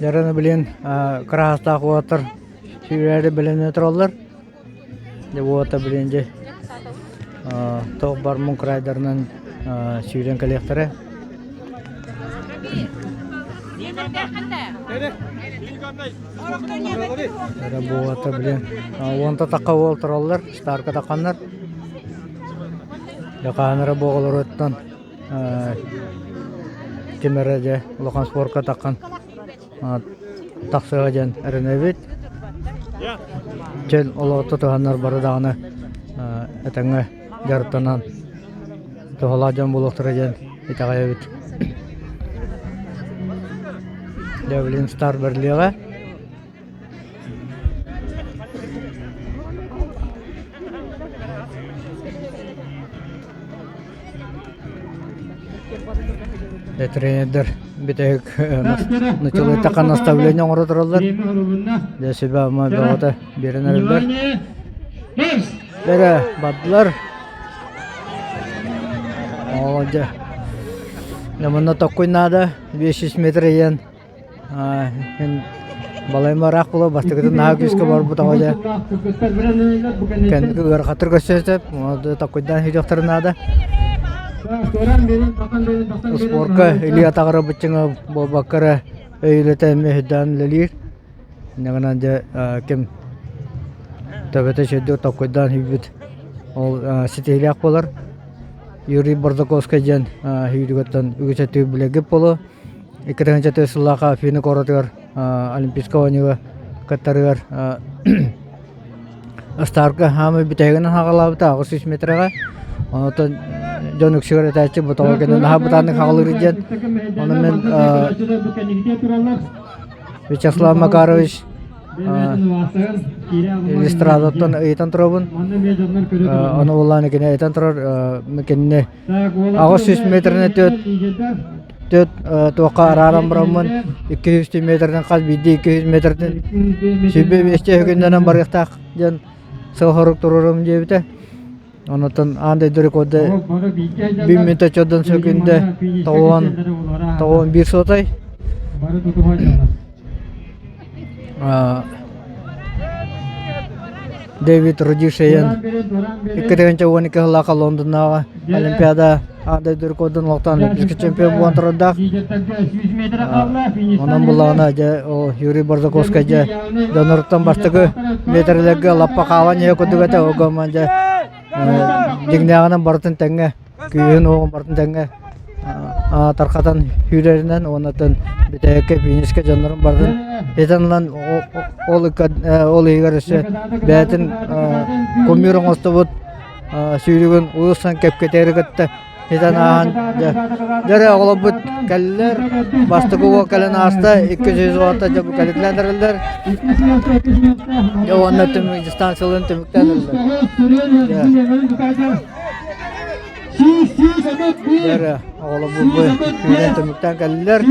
Дьараны билин кыраһастаах уолаттар сүүрээри бэлэмнэнэ тураллар. Дьэ уота билин дьэ туох бар муҥ кыраайдарынан сүүрэн кэлиэхтэрэ. Эрэ буота билин уонта такка уол тураллар, старка таканнар. Дьэ хаһан эрэ буоҕаларыттан ким эрэ дьэ улахан спорка таххан тахсыаҕа диэн эрэнэбит. Чөл олоҕу тутуһаннар бары даҕаны этэҥҥэ дьарыктанан туһалаах дьон буолуохтара диэн итэҕэйэбит. Дьэ билигин старт бэриллиэҕэ. Тренердэр бүтэһик началыйтахан наставление оҥоро тураллар. Дьэ сүбэ-ама бөҕөтө биэрэн эрэллэр. Эрэ бардылар. Оо дьэ. Дьэ манна токкуй наада. 500 метр иһэн Мин балайым ыраах буолуо, бастакытын наһаа күүскэ барбыт оҕо дьэ кэнники ыарахаттар көрсө сөп, таккуйдаан сүүрүөхтэрин наада. Спорка илии атаҕара быччыҥа буолбакка эрэ өй үлэтэ эмиэ сүрдээн үлэлиир. Инньэ гынан дьэ ким төбөтө сүрдүк толкуйдаан сүүрбүт ол ситиһиилээх буолар. Юрий Бордоковскай диэн сүүрүгүттэн үгүс өттүгэр билэргит буолуо. 2004 сыллаахха Афина куоратыгар Олимпийскай оонньууга кыттарыгар Астаарка хаамыы бүтэһигинэн хаҕалаабыта 800 метрэҕэ. Онтон дьон үксүгэр этээччи бу тоҕо кэннэ наһаа бытааннык хаҕалыыр диэн. Ону мин Вячеслав Макарович иллюстраторыттан ыйытан турабын. Ону буллаан кини этэн турар кинини 800 метрини төрт төрт туохха арааран бараммын 200 метрдэн хас биирдии 200 метрдэн сүүрбэ биэстэ өһүгүннэнэн барыахтаах диэн сыл-сорук туруорум диэбитэ. Онтон аан дойду рекорда биир мүнүүтэ чордон сөкүүндэ тоҕуон тоҕуон биир суотай. Дэвид Рудишейен 2012 сыллаахха Лондоннааҕы Олимпиада аан дойду рекордун олохтоон олимпийскай чемпион буолан турардаах. Онон буллаҕына дьэ ол Юрий Борзаковскай дьэ дьонноруттан бастакы метрэлэргэ лаппа хаалан иһэ курдук этэ. Ол гынан дьэ дьиҥнээҕинэн барытын тэҥҥэ күүһүн-уоҕун барытын тэҥҥэ тархатан сүүрэринэн уонна бүтэһиккэ финишкэ дьоннорун барытын этэн ылан ол ол иһигэр өссө бэйэтин кумир оҥостубут сүүрүгүн улуустан кэпкэтээри кытта этэн ааһан дьэ оҕолорбут кэллилэр бастакы уол кэлэн ааста 200 уолаттар дьэ бу кэлитилээн эрэллэр дьэ уонна түмүк дистанцияларын түмүктээн эрэллэр Дьэ, оҕолорбут бу сүүрэн түмүктээн кэллилэр.